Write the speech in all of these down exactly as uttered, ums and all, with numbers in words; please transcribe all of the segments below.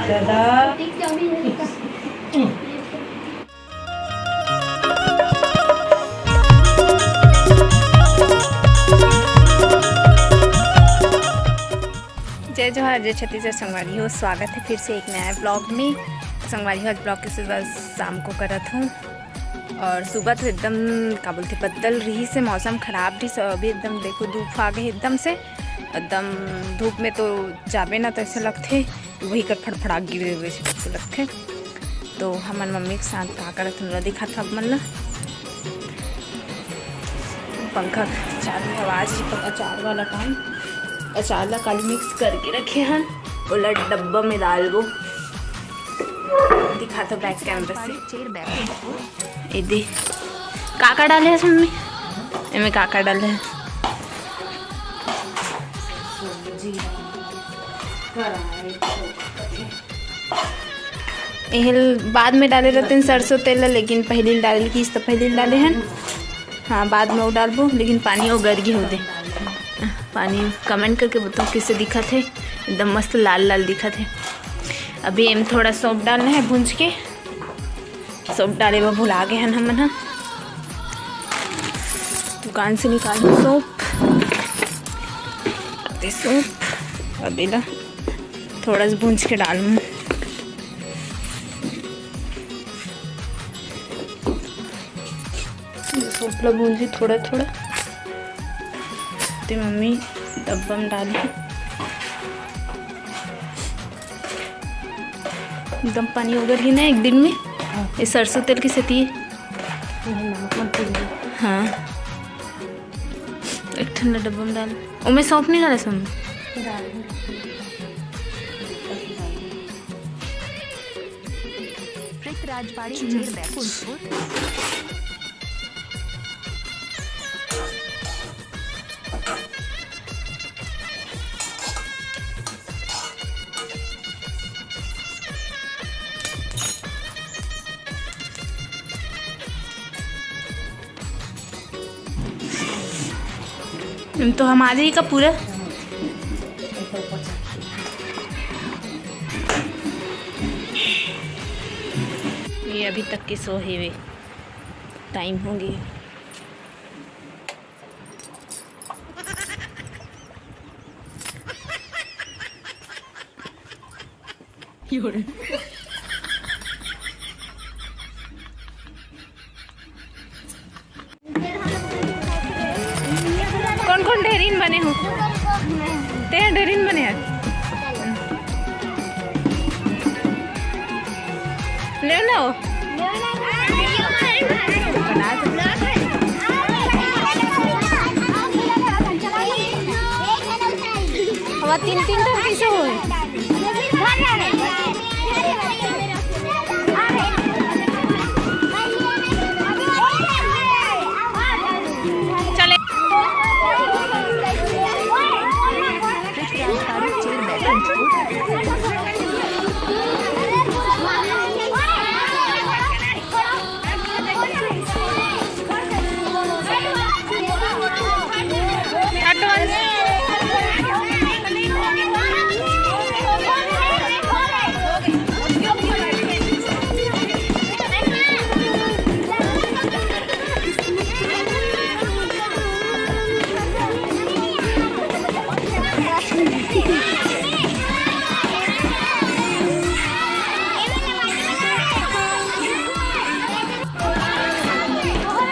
दादा। जय जोहार, जय छत्तीसगढ़ संगवारी हो, स्वागत है फिर से एक नया ब्लॉग में। संगवारी हो, आज ब्लॉग के शुरुआत शाम को करत हूँ और सुबह तो एकदम का बोलथे, बदल रही से, मौसम खराब रही से, अभी एकदम देखो धूप आ गए एकदम से, एकदम धूप में तो जाबे ना तो ऐसे लगथे वही कर फड़फड़ा गिरे हुए से लगथे। तो हमन मम्मी के साथ का करत हन, ओला दिखात हन आप मन ला। पंखा चालू, आवाज ही पंखा चालू वाला काम। अचार ला काली मिक्स करके रखे हन, ओला डब्बा में डालबो। दिखात हन बैक कैमरा से। ए दे, का का डाले हस मम्मी? एमे का का डाले हस? एहल बाद में डाले रहते हैं सरसों तेल ला, लेकिन पहले डाले किस तो पहले डाले हैं। हाँ, बाद में वो डालबो, लेकिन पानी वो गरगी हो दे। पानी कमेंट करके बताओ किसे दिखत है, एकदम मस्त लाल लाल दिखत है। अभी एम थोड़ा सौंफ डालना है भूंज के, सौंफ डाले वो भुला गए हैं हमन ह। दुकान से निकाल दो सौंफ, ते सौंफ अभी ला थोड़ा सा भूंज के डालूँ। सौंफ ला भूंजी थोड़ा थोड़ा, ते मम्मी डब्बा में डाली। एकदम पानी उगर ही ना एक दिन में। हाँ। ये सरसों तेल की सेती। हाँ, एक ठंडा डब्बा में डाल। ओमे सौंफ नहीं डाले सौंफ? प्रेत राजवाड़ी, चेर बैकुंठपुर। तो हम आ जाइए का पूरा। ये अभी तक के सो हेवे, टाइम हो गया। कौन कौन ढेरिन बने हो? ते ढेरिन बने है। ले ना हो। अब तीन तीन ठन कैसे होए? चले।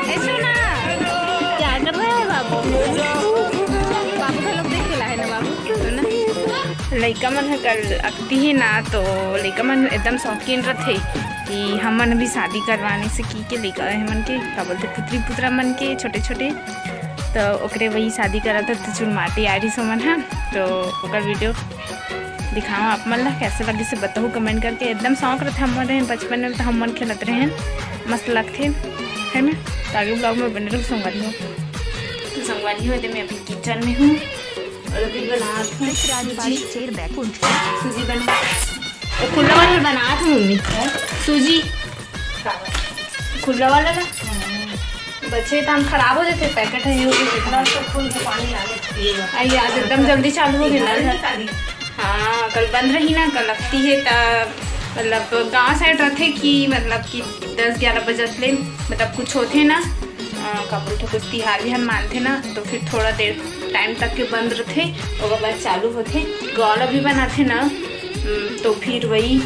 ए, सुना, क्या कर रहे हैं बाबू? बाबू का लोग देख के लाए ना बाबू, सुना। लइका मन ह कल अकती ही ना, तो लइका मन एकदम शौकीन रथे कि हमन भी शादी करवाने से की के लइका हमन के, का बोलथे, पुत्री पुत्रा मन के छोटे छोटे, तो ओकरे वही शादी करत हे, तो चुरमाटी आ रही सोमन हा, तो ओकर वीडियो दिखावा आप मन ला, कैसे लगिस बताहू कमेंट करके। एकदम शौक रथे, हमन रहे बचपन में तो हमन खेलत रहे, मस्त लगथे, है ना? तो आगे ब्लॉग में बने रहो संगवारी हो। तो संगवारी हो, मैं अभी किचन में हूँ और अभी बनात हूँ सूजी। सूजी बना, तो खुला वाला बनात हूँ मम्मी, सूजी खुला वाला ना। बचे त हम खराब हो जाते, पैकेट है, ये हो गया। तो फूल के पानी डाले पिएगा। आई आज एकदम जल्दी चालू हो गया ना। हाँ, कल बंद रही ना, कल अक्ती हे त मतलब गांव साइड रथे कि मतलब कि दस ग्यारह बजत ले मतलब कुछ होथे ना, अ, का बोलथे, कुछ तिहार विहार मानथे ना, तो फिर थोड़ा देर टाइम तक के बंद रथे, ओकर बाद चालू होथे। गांव ला भी बनाथे ना, उम, तो फिर वही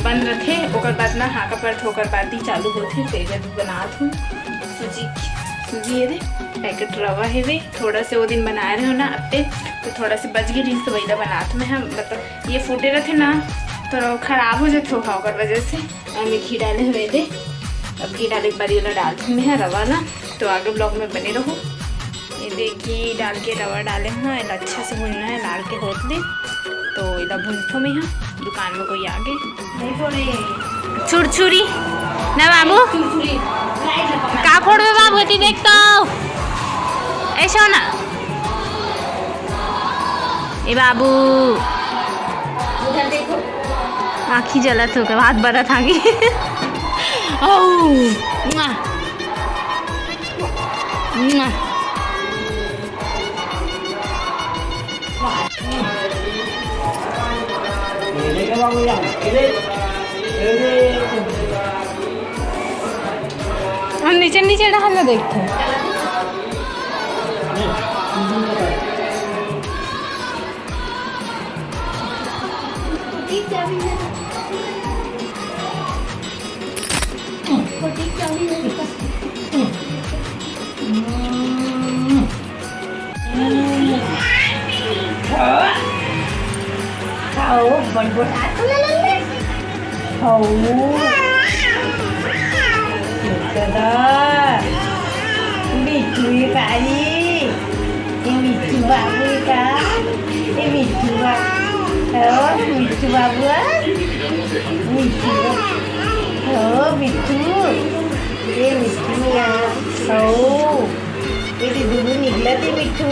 बंद रथे। ओकर बाद ना हाका पड़थे, ओकर बाद ही चालू होथे। तो एकर बनात हूँ सूजी, सूजी ये दे पैकेट रवा हेवे, थोड़ा से वो दिन बनाए रहे हो ना अत्ते, तो थोड़ा से बच गई रहिस, तो वही ला बनात हूँ मैं। हम मतलब ये फूटे रथे ना, तो खराब हो जाथे ओहा, ओकर वजह से। और मैं घी डाले हुए दे, अब घी डाले के बाद ये ला डालत हूँ मैं रवा ला। तो आगे ब्लॉग में बने रहो। ये दे घी डाल के रवा डाले हूँ, एला अच्छा से भूनना है, लाल के होत ले। तो एला भूनथो मैं यहाँ, दुकान में कोई आगे। छुरछुरी ना बाबू, का फोड़बे बाबू, एती देख तो। ऐसे हो ना। ए बाबू, उधर देखो। आँखी जलत हो गए, हाथ बरत आगे। ओ, मुआ। मुआ। हम नीचे नीचे डाल ना देखते हैं। खाओ, बड़ बड़ हाथ में ले ले। खाओ। दादा, बिट्टू ये काली। ए मिट्ठू बाबू का, ए मिट्ठू बाबू, ओ मिट्ठू बाबू, आ? मिट्ठू, ओ मिट्ठू, ए मिट्ठू यहाँ, ओ, ए दीदी निकला थी मिट्ठू।